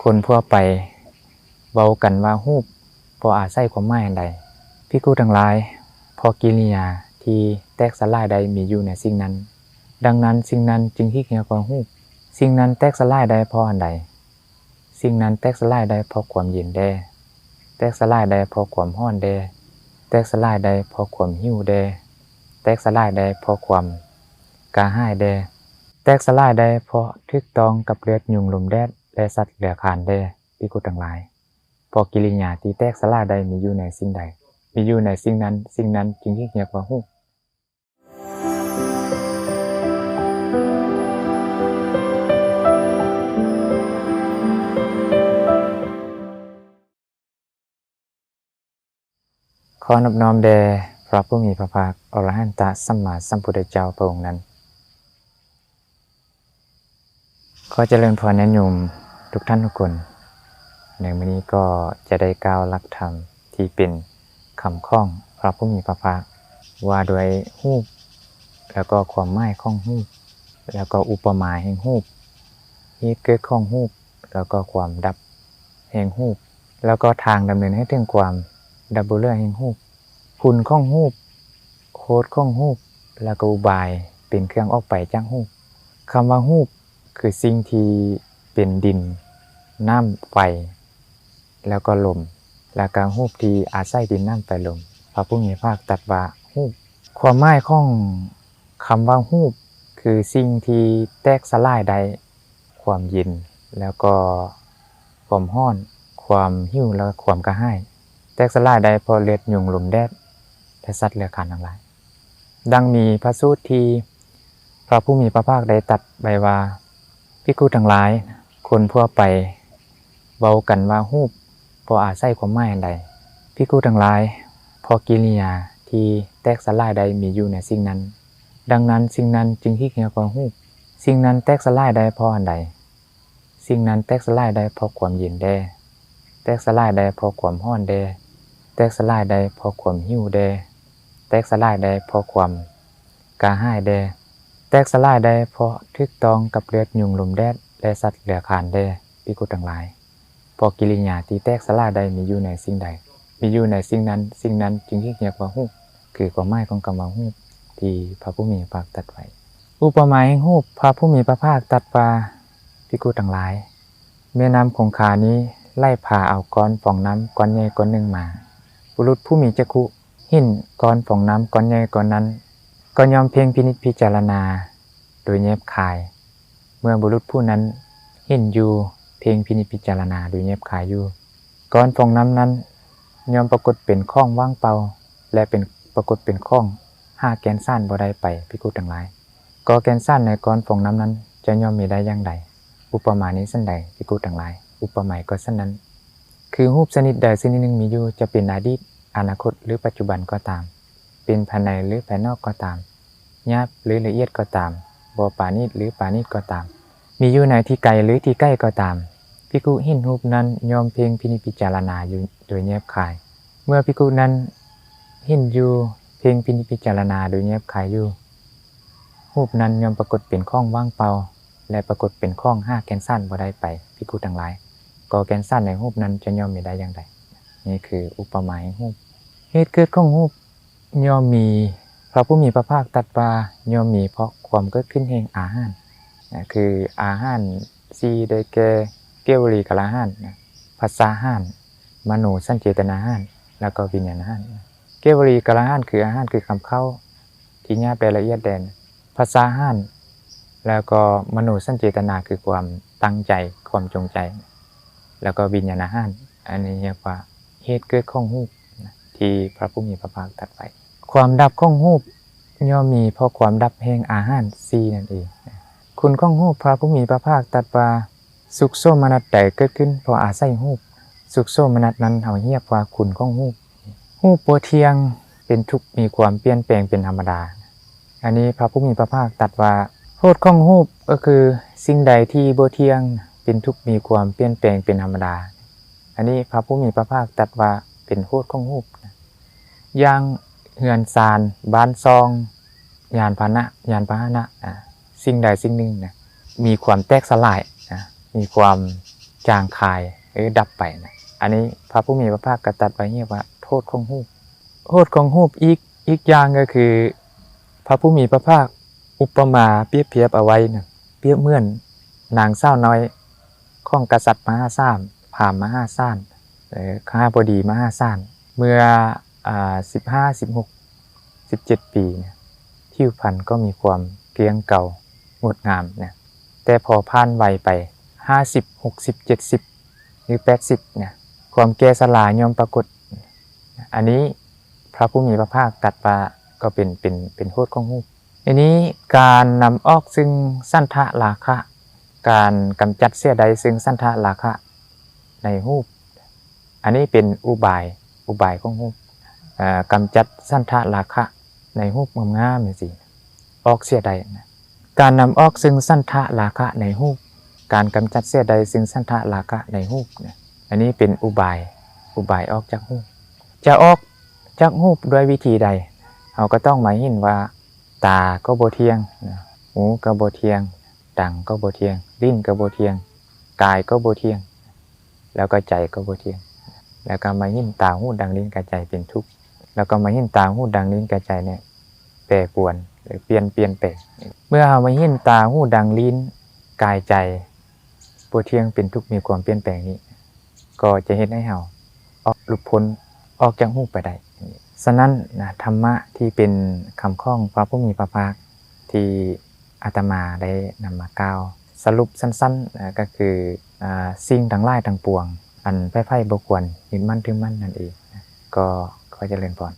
ຄົນທົ່ວໄປເວົ້າກັນວ່າຮູບ ເພາະອາໄສຄວາມໝາຍອັນໃດ? ພິກຂຸທັງຫຼາຍ, ເພາະກິລິຍາທີ່ແຕກສະຫຼາຍໄດ້ມີຢູ່ໃນສິ່ງນັ້ນ. ດັ່ງນັ້ນ, ສິ່ງນັ້ນຈຶ່ງຖືກຮຽກວ່າຮູບ. ສິ່ງນັ້ນແຕກສະຫຼາຍໄດ້ເພາະອັນໃດ? ສິ່ງນັ້ນແຕກສະຫຼາຍໄດ້ເພາະຄວາມເຢັນແດ່, ແຕກສະຫຼາຍໄດ້ເພາະຄວາມຮ້ອນແດ່, ແຕກສະຫຼາຍໄດ້ເພາະຄວາມຫິວແດ່, ແຕກສະຫຼາຍໄດ້ເພາະຄວາມກະຫາຍແດ່, ແຕກສະຫຼາຍໄດ້ເພາະຖືກຕ້ອງກັບເລືອດຍຸງ ລົມແດດ ແລະ ສັດເລືອຍຄານແດ່, ພິກຂຸທັງຫຼາຍ. ເພາະກິລິຍາທີ່ແຕກສະຫຼາຍໄດ້ມີຢູ່ໃນສິ່ງໃດ? ມີຢູ່ໃນສິ່ງນັ້ນ, ສິ່ງນັ້ນຈຶ່ງຖືກຮຽກວ່າຮູບ. ຂໍນອບນ້ອມແດ່ພະຜູ້ມີພະພາກ ອະລະຫັນຕະສຳມາສຳພຸດທະເຈົ້າພະອົງນັ້ນ. ຂໍຈະເລີນພອນຍາດໂຍມທຸກທ່ານທຸກຄົນ. ໃນມື້ນີ້ກໍຈະໄດ້ກ່າວຫຼັກທຳທີ່ເປັນຄຳຂອງພະຜູ້ມີພະພາກ ວ່າດ້ວຍຮູບ ແລ້ວກໍຄວາມໝາຍຂອງຮູບ, ແລ້ວກໍອຸປະມາແຫ່ງຮູບ, ເຫດເກີດຂອງຮູບ, ແລ້ວກໍຄວາມດັບແຫ່ງຮູບ, ແລ້ວກໍທາງດຳເນີນໃຫ້ເຖິງຄວາມດັບບໍ່ເຫຼືອແຫ່ງຮູບ, ຄຸນຂອງຮູບ, ໂທດຂອງຮູບ ແລ້ວກໍອຸບາຍເປັນເຄື່ອງອອກໄປຈາກຮູບ. ຄຳວ່າຮູບຄືສິ່ງທີ່ເປັນດິນ, ນ້ຳ, ໄຟ ແລ້ວກໍລົມ, ແລ້ວກໍຮູບທີ່ອາໄສດິນ, ນ້ຳ, ໄຟ, ລົມ. ພະຜູ້ມີພະພາກຕັດວ່າຮູບ. ຄວາມໝາຍຂອງຄຳວ່າຮູບຄືສິ່ງທີ່ແຕກສະຫຼາຍໄດ້, ຄວາມເຢັນ ແລ້ວກໍຄວາມຮ້ອນ, ຄວາມຫິວ ແລະ ຄວາມກະຫາຍ, ແຕກສະຫຼາຍໄດ້ເພາະເລືອດຍຸງ, ລົມແດດ ແລະ ສັດເລືອຍຄານທັງຫຼາຍ. ດັ່ງມີພະສູດທີ່ພະຜູ້ມີພະພາກໄດ້ຕັດໄວ້ວ່າ, ພິກຂຸທັງຫຼາຍ, ຄົນທົ່ວໄປເວົ້າກັນວ່າຮູບ ເພາະອາໄສຄວາມໝາຍອັນໃດ? ພິກຂຸທັງຫຼາຍ, ເພາະກິລິຍາທີ່ແຕກສະຫຼາຍໄດ້ມີຢູ່ໃນສິ່ງນັ້ນ. ດັ່ງນັ້ນ, ສິ່ງນັ້ນຈຶ່ງຖືກຮຽກວ່າຮູບ. ສິ່ງນັ້ນແຕກສະຫຼາຍໄດ້ເພາະອັນໃດ? ສິ່ງນັ້ນແຕກສະຫຼາຍໄດ້ເພາະຄວາມເຢັນແດ່, ແຕກສະຫຼາຍໄດ້ເພາະຄວາມຮ້ອນແດ່, ແຕກສະຫຼາຍໄດ້ເພາະຄວາມຫິວແດ່, ແຕກສະຫຼາຍໄດ້ເພາະຄວາມກະຫາຍແດ່, ແຕກສະຫຼາຍໄດ້ເພາະຖືກຕ້ອງກັບເລືອດຍຸງ, ລົມແດດ ແລະ ສັດເລືອຍຄານແດ່, ພິກຂຸທັງຫຼາຍ. ເພາະກິລິຍາທີ່ແຕກສະຫຼາຍໄດ້ມີຢູ່ໃນສິ່ງໃດ? ມີຢູ່ໃນສິ່ງນັ້ນ, ສິ່ງນັ້ນຈຶ່ງຖືກຮຽກວ່າຮູບ. ຄືຄວາມໝາຍຂອງຄຳວ່າຮູບທີ່ພະຜູ້ມີພະພາກຕັດໄວ້. ອຸປະມາແຫ່ງຮູບ, ພະຜູ້ມີພະພາກຕັດວ່າ, ພິກຂຸທັງຫຼາຍ, ແມ່ນ້ຳຄົງຄານີ້ໄຫຼພາເອົາກ້ອນຟອງນ້ຳກ້ອນໃຫຍ່ກ້ອນໜຶ່ງມາ. ບຸລຸດຜູ້ມີຈັກຂຸເຫັນກ້ອນຟອງນ້ຳກ້ອນໃຫຍ່ກ້ອນນັ້ນ, ກໍຍ່ອມເພັ່ງພິນິດພິຈາລະນາໂດຍແຍບຄາຍ. ເມື່ອບຸລຸດຜູ້ນັ້ນເຫັນຢູ່, ເພັ່ງພິນິດພິຈາລະນາໂດຍແຍບຄາຍຢູ່, ກ້ອນຟອງນ້ຳນັ້ນຍ່ອມປາກົດເປັນຂອງວ່າງເປົ່າ ແລະ ເປັນ, ປາກົດເປັນຂອງຫາແກ່ນສານບໍ່ໄດ້ໄປ, ພິກຂຸທັງຫຼາຍ. ກໍແກ່ນສານໃນກ້ອນຟອງນ້ຳນັ້ນຈະຍ່ອມມີໄດ້ຢ່າງໃດ? ອຸປະມານີ້ສັນໃດ, ພິກຂຸທັງຫຼາຍ? ອຸປະໄມກໍສັນນັ້ນ. ຄືຮູບຊະນິດໃດຊະນິດໜຶ່ງມີຢູ່, ຈະເປັນອະດີດ, ອະນາຄົດ ຫຼື ປັດຈຸບັນກໍຕາມ, ເປັນພາຍໃນ ຫຼື ພາຍນອກກໍຕາມ, ຫຍາບ ຫຼື ລະອຽດກໍຕາມ, ບໍ່ປານີດ ຫຼື ປານີດກໍຕາມ, ມີຢູ່ໃນທີ່ໄກ ຫຼື ທີ່ໃກ້ກໍຕາມ, ພິກຂຸເຫັນຮູບນັ້ນຍ່ອມເພັ່ງພິນິດພິຈາລະນາຢູ່ໂດຍແຍບຄາຍ. ເມື່ອພິກຂຸນັ້ນເຫັນຢູ່, ເພັ່ງພິນິດພິຈາລະນາໂດຍແຍບຄາຍຢູ່, ຮູບນັ້ນຍ່ອມປາກົດເປັນຂອງວ່າງເປົ່າ ແລະ ປາກົດເປັນຂອງຫາແກ່ນສານບໍ່ໄດ້ໄປ, ພິກຂຸທັງຫຼາຍ. ກໍແກ່ນສານໃນຮູບນັ້ນຈະຍ່ອມມີໄດ້ຢ່າງໃດ? ນີ້ຄືອຸປະມາແຫ່ງຮູບ. ເຫດເກີດຂອງຮູບ ຍ່ອມມີ, ພະຜູ້ມີພະພາກຕັດວ່າ ຍ່ອມມີເພາະຄວາມເກີດຂຶ້ນແຫ່ງອາຫານ, ນະ, ຄືອາຫານສີ່ ໄດ້ແກ່ ເກວະລີກະລາຫານ, ນະ, ພັດສາຫານ, ມະໂນສັນເຈຕະນາຫານ ແລ້ວກໍວິນຍານາຫານ. ເກວະລີກະລາຫານຄືອາຫານ ຄືຄຳເຂົ້າທີ່ຫຍາບ ແລະ ລະອຽດແດ່, ພັດສາຫານ ແລ້ວກໍມະໂນສັນເຈຕະນາ ຄືຄວາມຕັ້ງໃຈ, ຄວາມຈົງໃຈ, ແລ້ວກໍວິນຍານາຫານ. ອັນນີ້ຮຽກວ່າເຫດເກີດຂອງຮູບ ທີ່ພະຜູ້ມີພະພາກຕັດໄວ້. ຄວາມດັບຂອງຮູບ ຍ່ອມມີເພາະຄວາມດັບແຫ່ງອາຫານສີ່ນັ້ນເອງ. ຄຸນຂອງຮູບ ພະຜູ້ມີພະພາກຕັດວ່າ, ສຸກໂສມະນັດໃດເກີດຂຶ້ນເພາະອາໄສຮູບ, ສຸກໂສມະນັດນັ້ນເຮົາຮຽກວ່າຄຸນຂອງຮູບ. ຮູບບໍ່ທ່ຽງ, ເປັນທຸກ, ມີຄວາມປ່ຽນແປງເປັນທຳມະດາ. ອັນນີ້ພະຜູ້ມີພະພາກຕັດວ່າ ໂທດຂອງຮູບກໍຄືສິ່ງໃດທີ່ບໍ່ທ່ຽງ, ເປັນທຸກ, ມີຄວາມປ່ຽນແປງເປັນທຳມະດາ. ອັນນີ້ພະຜູ້ມີພະພາກຕັດວ່າເປັນໂທດຂອງຮູບ. ຢ່າງເຮືອນຊານ, ບ້ານຊ່ອງ, ຍານພາຫະນະ, ຍານພາຫະນະ, ອາ, ສິ່ງໃດສິ່ງໜຶ່ງນະ ມີຄວາມແຕກສະຫຼາຍນະ, ມີຄວາມ ຈາງຄາຍ ຫຼື ດັບໄປນະ. ອັນນີ້ພະຜູ້ມີພະພາກກໍຕັດໄວ້ຮຽບວ່າໂທດຂອງຮູບ. ໂທດຂອງຮູບອີກ ອີກຢ່າງກໍຄື ພະຜູ້ມີພະພາກອຸປະມາປຽບທຽບເອົາໄວ້ນະ ປຽບເໝືອນນາງສາວນ້ອຍຂອງກະສັດມະຫາສານ ພາມມະຫາສານ ຫຼື ຄະຫະບໍດີມະຫາສານ ເມື່ອ ອາ ສິບຫ້າ ສິບຫົກ ສິບເຈັດປີນະ ຜິວພັນກໍມີຄວາມເກ້ງເກົາ ງົດງາມນະ ແຕ່ພໍຜ່ານໄວໄປ ຫ້າສິບ ຫົກສິບ ເຈັດສິບ ຫຼື ແປດສິບນະ ຄວາມແກ່ຊະລາຍ່ອມປາກົດ. ອັນນີ້ພະຜູ້ມີພະພາກຕັດວ່າກໍເປັນ ເປັນ ເປັນໂທດຂອງຮູບ. ທີນີ້ການນຳອອກຊຶ່ງສັນທະລາຄະ ການກຳຈັດເສຍໄດ້ຊຶ່ງສັນທະລາຄະໃນຮູບ. ອັນນີ້ເປັນອຸບາຍ ອຸບາຍຂອງຮູບ ເອີ ກຳຈັດສັນທະລາຄະໃນຮູບງາມໆ ຈັ່ງຊີ້ ອອກເສຍໄດ້ນະ. ການນຳອອກຊຶ່ງສັນທະລາຄະໃນຮູບ ການກຳຈັດເສຍໄດ້ຊຶ່ງສັນທະລາຄະໃນຮູບນະ. ອັນນີ້ເປັນອຸບາຍ ອຸບາຍອອກຈາກຮູບ. ຈະອອກຈາກຮູບດ້ວຍວິທີໃດ? ເຮົາກໍຕ້ອງມາເຫັນວ່າ ຕາກໍບໍ່ທ່ຽງນະ, ຫູກໍບໍ່ທ່ຽງ, ດັງກໍບໍ່ທ່ຽງ, ລີ້ນກໍບໍ່ທ່ຽງ, ກາຍກໍບໍ່ທ່ຽງ, ແລ້ວກໍໃຈກໍບໍ່ທ່ຽງ. ແລ້ວກໍມາເຫັນຕາ, ຫູ, ດັງ, ລີ້ນ, ກາຍ, ໃຈເປັນທຸກ, ແລ້ວກໍມາເຫັນຕາ, ຫູ, ດັງ, ລີ້ນ, ກາຍ, ໃຈເນຍ ແປປວນ ຫຼື ປ່ຽນ, ປ່ຽນແປງ. ເມື່ອເຮົາມາເຫັນຕາ, ຫູ, ດັງ, ລີ້ນ, ກາຍ, ໃຈ ບໍ່ທ່ຽງ, ເປັນທຸກ, ມີຄວາມປ່ຽນແປງນີ້ ກໍຈະເຮັດໃຫ້ເຮົາອອກ ຫຼຸດພົ້ນອອກຈາກຮູບໄປໄດ້. ສະນັ້ນນະ, ທຳມະທີ່ເປັນຄຳຂອງພະຜູ້ມີພະພາກ ທີ່ອາດຕະມາໄດ້ນຳມາກ່າວສະຫຼຸບສັ້ນໆນະ ກໍຄື ອາ ສິ່ງທັງຫຼາຍທັງປວງ ອັນໃຜໆບໍ່ຄວນຍຶດໝັ້ນຖືໝັ້ນນັ້ນເອງ. ກໍຂໍຈະເລີນພອນ.